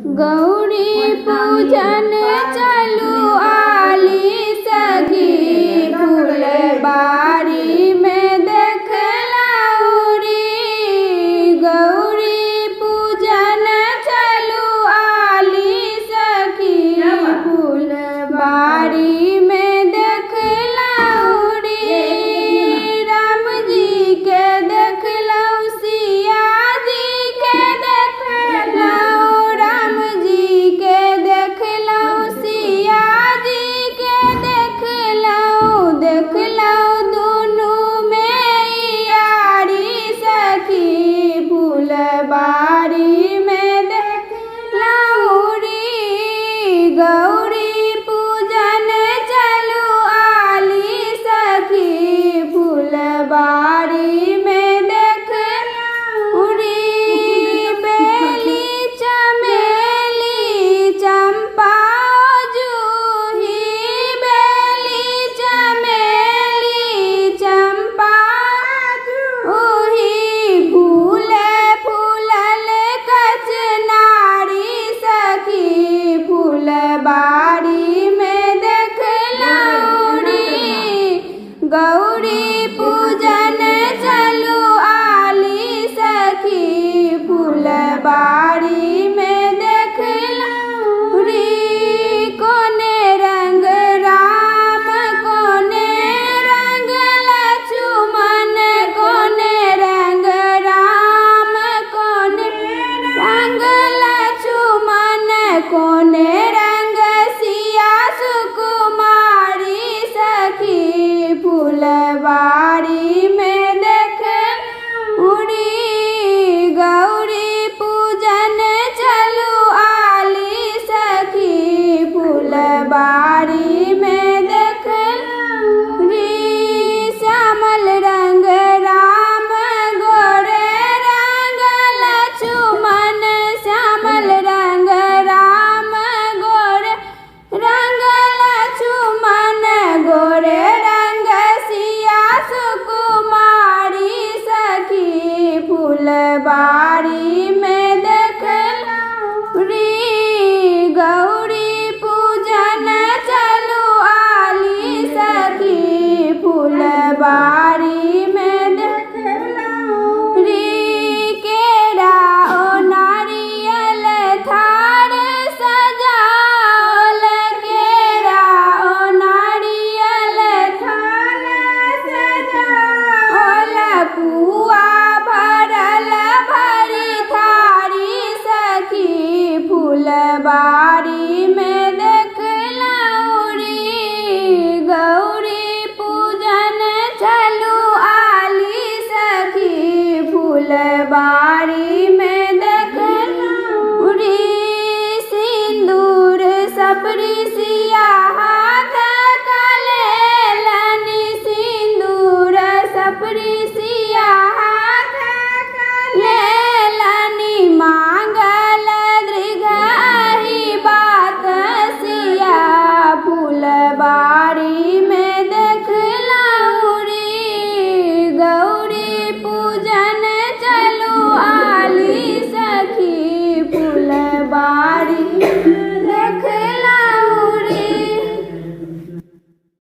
गौरी पूजन चलू आली सखी, फुलबाड़ी में देखलहुँ रे। गौरी पूजन चलू आली सखी, फुलबाड़ी में देखलहुँ रे। राम जी के देखलहुँ, सिया जी के देखलहुँ, राम जी के देखलहुँ, सिया जी के देखलहुँ, देखलहुँ दुनू में यारी सखी, फुलबाड़ी में देखलहुँ रे। गौरी पूजन चलू आली सखी, फुलबाड़ी में देखलहुँ रे। बेली चमेली चंपा जूही, बेली चमेली चंपा जूही, फूले फूलल कचनारी सखी, फुलबाड़ी में देखलहुँ रे। गौरी पूजन चलू आली सखी, फुलबाड़ी में देखलहुँ रे। कोने रंग राम कोने रंग लक्ष्मण, कोने रंग राम कोने रंग लक्ष्मण, कोने रंग सिया सुकुमारी सखी, फुलबाड़ी में देखलहुँ रे। गौरी पूजन चलू आली सखी, फुलबाड़ी में देखलहुँ रे। श्यामल रंग राम गोरे रंग लक्ष्मण, श्यामल रंग राम गोरे रंग लक्ष्मण, गोरे रंग सिया सुकुमारी सखी, फुलबाड़ी में देखलहुँ रे। गौरी पूजन चलू आली सखी, फुलबाड़ी में देखलहुँ रे। केरा ओ नारियल थार सजाओल, केरा ओ नारियल थार सजाओल, पुआ भरल भरी थारी सखी, फुलबाड़ी में देखलहुँ रे। गौरी पूजन चलू आली सखी, फुलबाड़ी